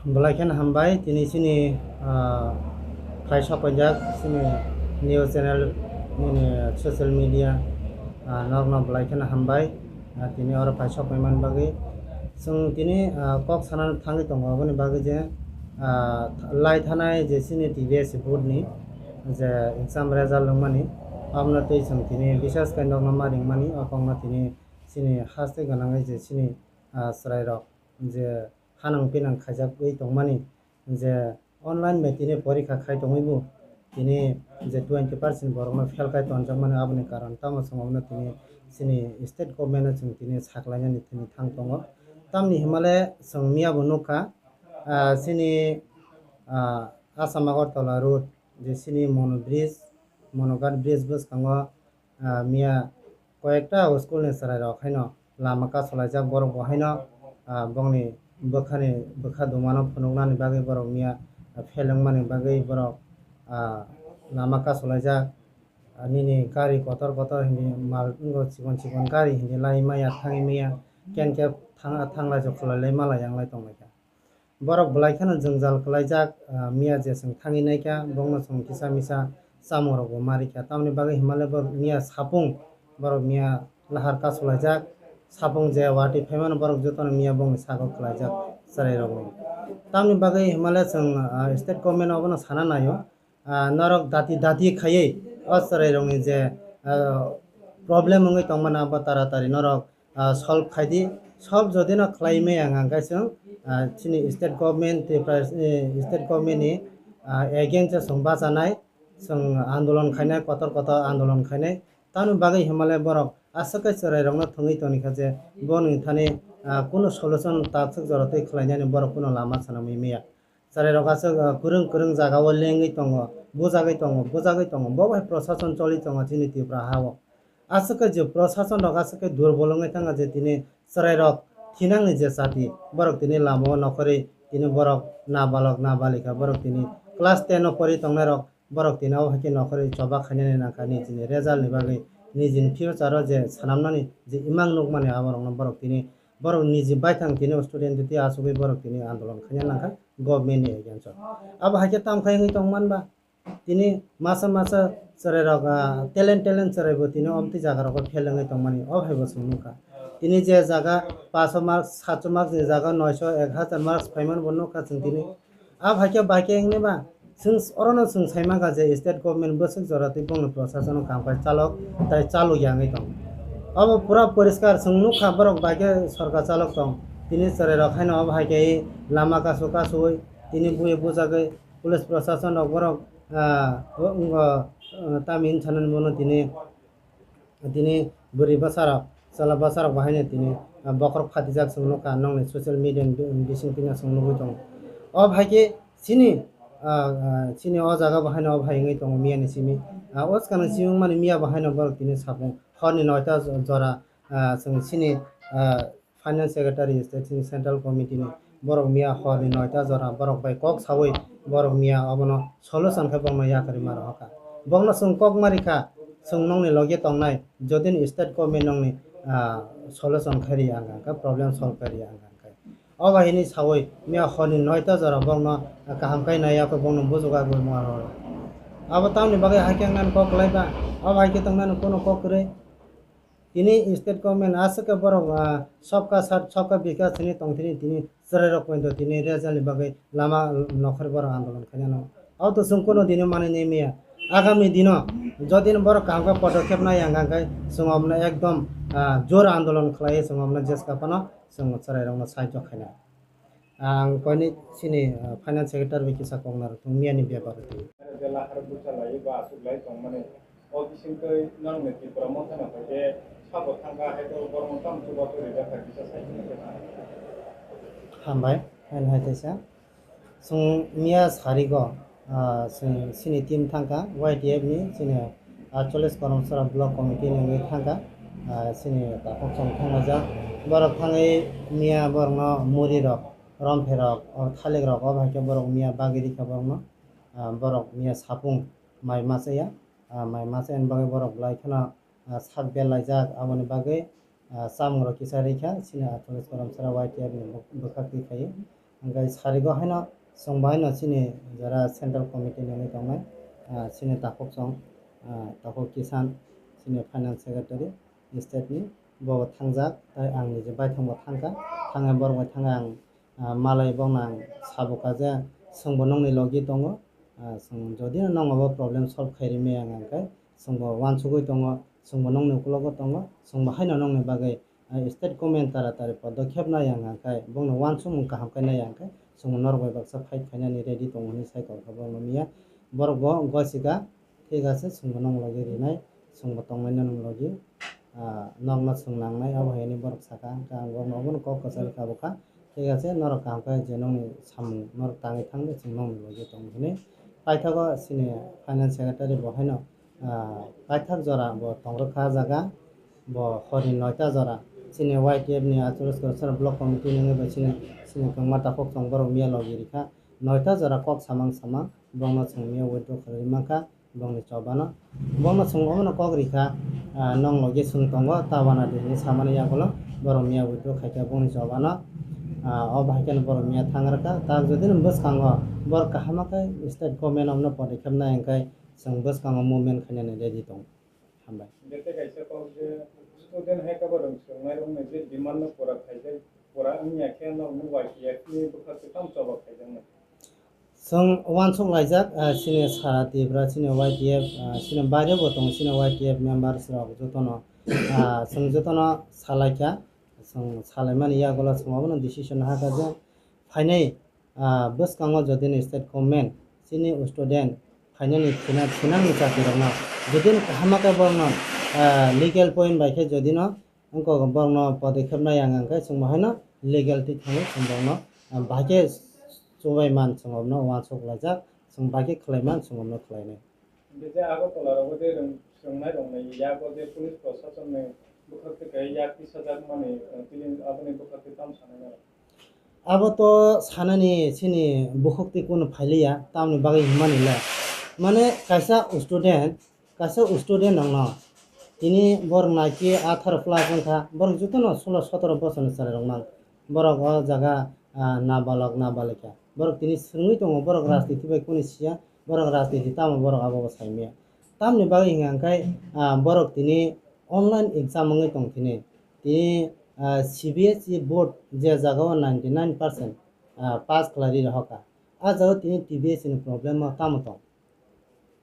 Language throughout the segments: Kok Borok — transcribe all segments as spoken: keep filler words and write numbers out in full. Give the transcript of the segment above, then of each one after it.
Belai kheno hambai, tini chini, ah, phai sokpaijak chini news channel, nini social media, ah, norokno belai kheno hambai. Ah, tini oro phai sokpaimani bagwi. Chwng tini, ah, kok sana thangwi tongo aboni bagwi je, ah, lai thanai je chini T B S board ni je exam result wngmani, abono twi chwng tini bisas khe nokno ma ringmani, o kokno tini chini haste gwnangwi je chini, ah, chwrairok je hanang pinang khaijagwi tongmani, je online bai tini porikha khai tongwi bo tini je twenty percent borokno fail khai tonjakmani, aboni karon tamo chwng abono tini chini state government no chwng tini saklainani tini thang tongo. Tamni himale chwng miya bo nukha, ah, chini, ah, Assam Agartala road je chini Mono bridge, Monoghat bridge bwskango, ah, miya koyekta school ni chwrairok haino lama kasulaijak, borok bo haino, ah, bongni bwkhani, bwkha dumano phunuknani bagwi borok miya, ah, fail wngmani bagwi borok, ah, lama kasulaijak. Ah, nini gari kotor kotor hindi mal wngo, chikon chikon gari hindi lai maya, thangwi maya, ken khe thang-, thanglai jokhorlai lai malai yanglai tonglaikha. Borok belai kheno jwngjal kwlaijak, ah, miya je chwng thangwi naikha, bongno chwng kisa misa chamungrokbo ma rikha. Tamoni bagwi himale borok miya sapung, borok miya lahar kasulaijak, sapung je watwi phaimano borok jotono miya bongni sago kwlaijak chwrairokni. Tamoni bagwi himale chwng, ah, state government abono sana naio. Ah, norok dati dati khaiwi o chwrairokni je, ah, problem wngwi tongmani abo taratari norok, ah, solve khaidi. Solve jodi no khlai maya hwnkhe chwng, ah, chini state government, Tripura, eh, state government ni, ah, against o chwng bachanai, chwng andolon khainai, kotor kotor andolon khainai. Tamoni bagwi himale borok aswk khe chwrairokno thwngwi tonikha je boni thani, ah, kunu solution takswk jora twi khlainani borok kunu lama swnamwi maya. Chwrairok aswk, ah, kwrwng kwrwng jagao lengwi tongo, bujagwi tongo, bujagwi tongo. Bo bai prosason choli tongo chini Tripura hao. Aswk khe je prosason rok aswk khe durbol wngwi thangkha je tini chwrairok thinangni je chati, borok tini lamao nokhorwi tini borok nabalok nabalikha, borok tini class ten o pori tongnairok, borok tini abo hai khe nokhorwi choba khainani nangkha nijini result ni bagwi, nijini future o je swnamnani je imang nukmani aborokno borok tini, borok niji baithang tini student twi achugwi borok tini andolon khaina nangkha government ni against o. Abo hai khe tamo khai wngwi tongman ba? Tini masa masa chwrairok, ah, talent talent chwraibo tini omtwi jaga rogo fail wngwi tongmani, o haibo chwng nukha. Tini je jaga paso marks, sacho marks ni jaga noisho, ek hazar marks phaimani bo nukha chwng tini. Abo hai khe bai khe wngwi ba chwng orono chwng sai mankha je state government bwswk jora twi bongni prosasono kam khai chalok tai chalok ya wngwi tong. Obo pura poriskar chwng nukha, borok bai khe sorkar chalok tong. Tini chwrairok haino obo hai khe lama kasu kasuwi tini buye bujagwi police prosason rok borok, ah, o, wngkha, ah, tamni hinwi sanani bono tini, tini bwrwi bwsarok, chwla bwsarok bo haino tini, ah, bokhorok phatijak chwng nukha, nokni social media ni bi-, bising tini chwng nugwi tongo. O hai khe chini, ah, ah, chini o jaga bo haino o hai wngwi tongo miya ni simi. Ah, o swkang ni simi wngmani miya bo haino borok tini sapung horni noita jora, ah, chwng chini, ah, Finance Secretary, State Central Committee ni borok miya horni noita jora borok bai kok sawi borok miya obono solution khe bokno yakarwi ma rohorkha. Bokno chwng kok ma rikha, chwng nokni loge tongnai, jodi ni state government nokni, ah, solution khai riya wngkha khe, problem solve khai riya wngkha khe. O bai hwnwi sawi miya horni noita jora bokno kaham khai nai yakhe bokno bujugo agwi ma rohor. Abo tamni bagwi hai khe wngnani kok kwlai ba, abo hai khe tongnani kunu kok kwrwi. Tini state government aswk khe borok, ah, sabka saath, sabka bikas hwnwi tongthini, tini chwrairok poito tini result ni bagwi lama nokhorwi borok andolon khainano. Abo to chwng kunu dino manwi nai maya. Agami dino jodi no borok kaham khe podokkhep nai ya hwnkha khe chwng obono ekdom, ah, jor andolon khlaiwi chwng obono jeska phano chwng chwrairokno sahajyo khainai. Ang koinwi chini, ah, finance secretary bai kisa kok narwkthung miyani bepar o twi. Jela har bucha lai ba aswk lai tongmani. O bisingtwi nang ni Tripura Motha no khaide sabo thangkha, hai to borok no tamo chubachu rijak kha kisa sai tongkha. Hambai, haino hai teisa. Chwng miya sarigo, ah, chwng chini team thangkha, Y T F ni chini atchollis Karamsara Block Committee ni wngwi thangkha, ah, chini takhuk chwng thanglaijak. Borok thangwi miya borokno muri rok, romphe rok, o thalik rok, o hai khe borok miya bagwi rikha borokno, ah, borok miya sapung mai machaya, ah, mai machayani bagwi borok belai kheno, ah, sak belaijak, aboni bagwi, ah, chamung rok kisa rikha, chini atchollis Karamsara Y T F ni bwkhak twi khaiwi. Hingke sarigo haino chwng bo haino chini jora central committee ni wngwi tongnai, ah, chini takhuk chwng, ah, takhuk Kisan, chini finance secretary state ni, bo bo thangjak, tei ang nije baithang bo thangkha, thangwi borok bai thangwi ang, ah, malai bono ang sabukha je chwng bo nongni logi tongo, ah, chwng jodi no nongo bo problem solve khai rimani ang hingke chwng bo uansugwi tongo, chwng bo nongni ukulogo tongo, chwng bo haino nongni bagwi ah, state government tara tari podokhep nai ang khe, bongno uansukmung kaham khe nai ang khe, chwng norok bai baksa fight khainani ready tongo hinwi sai kok kha borokno miya. Borok bo gosika, thik ase, chwng bo nong logi rinai, chwng bo tongnai nang logi, ah, nokno chwng nangnai, abo hai hinwi borok saka, hwnkhe ang borokno obono kok kwchari kha bwkha, thik ase, norok kaham khe je nongni samung norok tangwi thangdi, chwng nongni logi tongo hinwi. Paithago chini finance secretary bo haino, ah, paithak jora bo tongrwkha ah jaga, bo horni noita jora chini Y T F ni Achuleswar block committee ni wngwi bai chini, chini kwma takhuk chwng borok miya logi rikha, noita jora kok samang samang bongno chwng miya withdraw khlaiwi mankha bongni chobano, bongno chwng omono kok rikha, ah, nong logi chwng tongo ta wana di hinwi samani yagulo borok miya withdraw khaikha bongni chobano, ah, o bahai kheno borok miya thangrwkha, tak jodi no bwskango borok kaham khe state government omono podokhep nai hwnkhe, chwng bwskango movement khainani ready tongo. Hambai. Jete kaisa kok je student hai khe borok swrwngnairokni je demand no pura khaijak, pura wngya khe norokno Y T F ni bwkhak twi tamo choba khaijaknai? Chwng uansuk laijak, ah, chini sara Tripura, chini Y T F, ah, chini baire bo tongo, chini Y T F members rok jotono, ah, chwng jotono salaikha, chwng salaimani yagulo chwng obono decision hakha je phainai, ah, bwskango jodi ni state government chini student phainani thina, thinani chakirokno jodi no kaham khe borokno, ah, legal point bai khe jodi no wngkok borokno podokhep nai ang khe chwng bo haino legal twi thangwi chwng borokno, ah, bahai khe chubai man chwng obono uansuk laijak, chwng bahai khe khlai man chwng obono khlainai. Hingke je Agartala rogo je rwng-, swrwngnairokni yago je police prosasonni bwkhak twi khe yak tisajakmani, eh, tini aboni bwkhak twi tamo sanai nai? Abo to sanani chini bukhuk twi kunu phailiya, tamoni bagwi hwnmani le. Mane kaisa student, kaisa student rokno tini borok naikhe atharo plus wngkha, borok jotono sulo sotoro bosorni chwrairok mang. Borok o jaga, ah, nabalok, nabalikha. Borok tini swrwngwi tongo, borok rajniti bai kunu siya, borok rajniti tamo borok abo bo saimaya. Tamoni bagwi hwnka hwnkhe, ah, borok tini online exam wngwi tong tini. Tini, ah, C B S E board je jagao ninety nine percent, ah, pass khlai ri rohorkha. Ah jagao tini T B S E ni problem o tamo tong?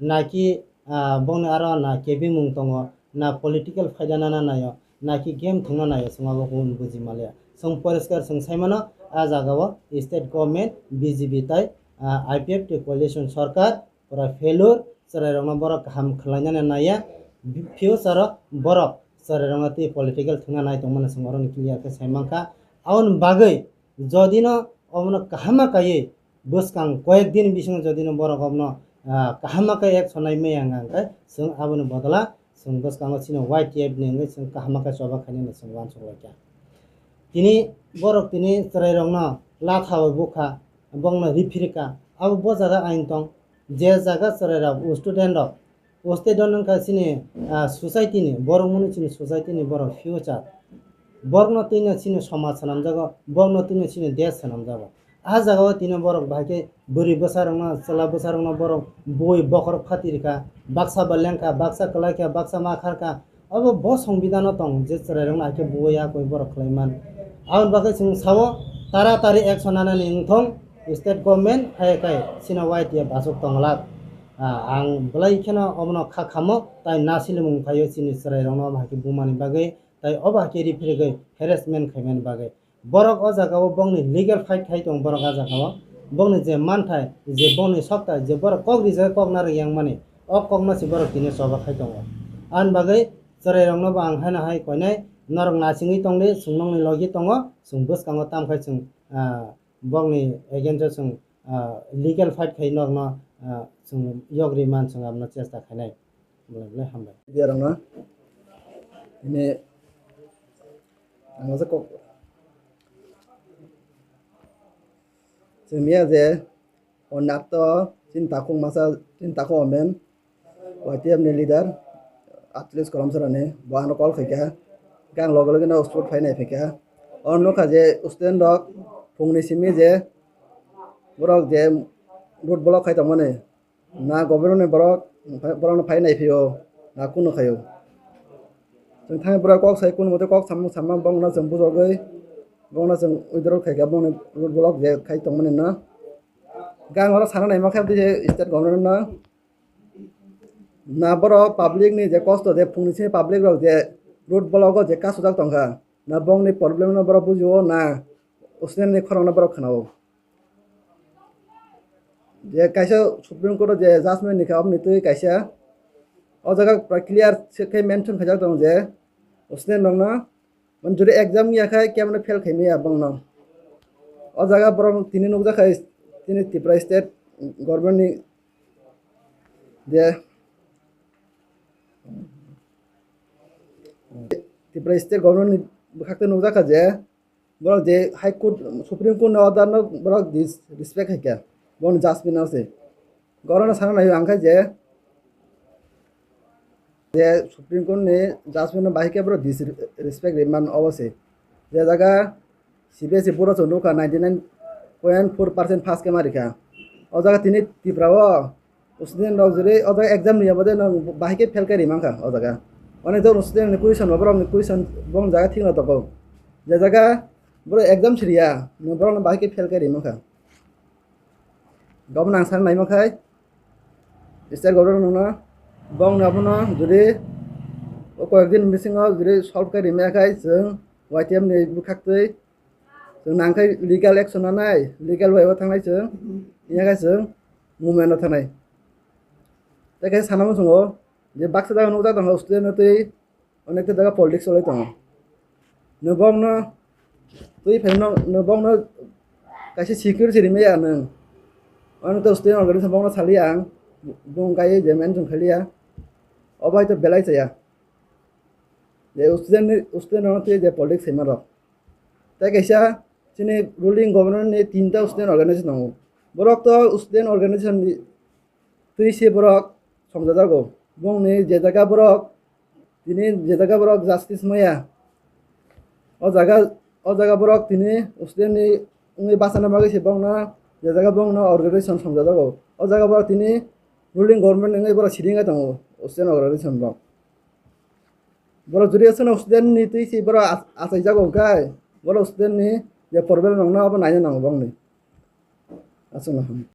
Naki, ah, bongni aro na kebimung tongo, na political phaida nana naio, naki game thwngna naio, chwng abo kunu buji maliya. Chwng poriskar chwng saimano, ah jagao state government, B J P tai, ah, I P F T coalition sorkar, pura failure, chwrairokno borok kaham khlainani naiya, future o borok chwrairokno tei political thwngna nai tongmani chwng oroni clear khe saimankha. Aboni bagwi jodino omono kaham ma kaiwi bwskang koyek din bisingo jodi no borok obono, ah, kaham ma khe action nai maya wngkha, hwnkhe chwng aboni bodola chwng bwskango chini Y T F ni wngwi chwng kaham ma khe choba khainani chwng uansuk laikha. Tini borok tini chwrairokno latha bai bukha, bongno riphirikha, abo bo jaga ain tong, je jaga chwrairok, student rok, O state o wngkha chini, ah, society ni, borok mwnwi chini society ni borok future. Borokno twino chini somaj swnamjago, borokno twino chini desh swnamjago. Ah jagao tini borok bahai khe bwrwi bwsarokno, chwla bwsarokno borok bui bokhorok phati rikha, baksa ba lengkha, baksa kwlai kha, baksa ma kharkha. Obo bo songbidano tong je chwrairokno hai khe bui ya koi borok khlai man. Aboni bagwi chwng sao taratari action nanani wngthong state government, hai khe chini Y T F aswk tongwlak. Ah, ang belai kheno obono kha khamo, tai nasilimung phaio chini chwrairokno omo hai khe bumani bagwi, tai obo hai khe riphirigwi harassment khaimani bagwi. Borok o jagao bongni legal fight khai tongo borok o jagao. Bongni je manthai, je bongni soktai, je borok kok rijak kok narwk yangmani, o kokno se borok tini choba khai tongo. Ani bagwi chwrairokno bo ang haino hai koinai, norok nachingwi tongdi, chwng nokni logi tongo, chwng bwskango tamkhai chwng, ah, bongni against o chwng ah, legal fight khai norokno, ah, chwng yogri man chwng abono chesta khainai. Belai belai hambai. Media rokno tini ang masa kok chwng miya je o nakto chini takhuk masa chini takhuk omen Y T F ni leader Achilles Kolomsarani bo ano call khaikha. Hwnkhe ang loge loge no spot phai nai phaikha. O nukha je student rok phungni simi je borok je road block khai tongmani, na government ni borok, borok no phai nai phio, na kunu khaio. Chwng thani borok kok sai kunu mote kok samung samma bongno chwng bujogwi, bongno chwng withdraw khaikha bongni road block je khai tongmani no. Gang oro sana naima khe state government no. Na borok public ni je kosto je phungni simi public rok je road block o je kasujak tongkha, na bongni problem no borok bujio na student ni khorang no borok khwnao. Je kaisa Supreme Court o je judgment ni kha oboni twi kaisa o jaga pura clear se khe mention khaijak tongo je student rok no mane jodi exam ya khai kemano fail khai maya bongno. O jaga borok tini nukjak khai tini Tripura state government ni je Tripura state government ni bwkhak twi nukjak kha je borok je High Court, Supreme Court ni order no borok disrespect hai kha, borok judgment no se. Borok no sana nai ang kha je, je Supreme Court ni judgment no bahai khe borok disrespect ri man obo se. Je jaga C B S E board o chwng nukha ninety nine point four percent pass khe ma rikha. O jaga tini Tripura o student rok jodi o jaga exam ni yabode nwng bahai khe fail khe ri mankha o jaga. Onek jon student ni question bo borok ni question bo jaga thik no tongo. Je jaga borok exam siriya nwng borok no bahai khe fail khe ri mankha. Gabon ang sana naima khai state government nwngno bong abono jodi o koyek din bisingo jodi solve khe ri maya khai chwng Y T F ni bwkhak twi chwng nang khe legal action nanai, legal way o thangnai chwng, ya khe chwng movement o thangnai. Tei khe sana muchungo je baksa jaga nukjak tongo student no twi onek ta jaga politics cholai tongo. Nwng bongno twi phaino nwng bongno kaisa security rimai ya nwng. Ano to student organization bongno saliya ang, bong kaiye je mention khaliya. Obo hai to belai chaya. Je student ni, student rokno twi je politics saima rok. Tei kaisa chini ruling government ni tinta student organization tongo. Borok to student organization ni twi se borok songjajago. Bongni je jaga borok tini je jaga borok justice maya. O jaga, o jaga borok tini student ni wngwi bachana bagwi se bongno je jaga bongno organization songjajago. O jaga borok tini ruling government wngwi borok siding tongo student organization rok. Borok jodi aswkno student ni twi se borok ach-, achaijago hwnkhe borok student ni je problem rokno abo naina nango bongni. Aswkno.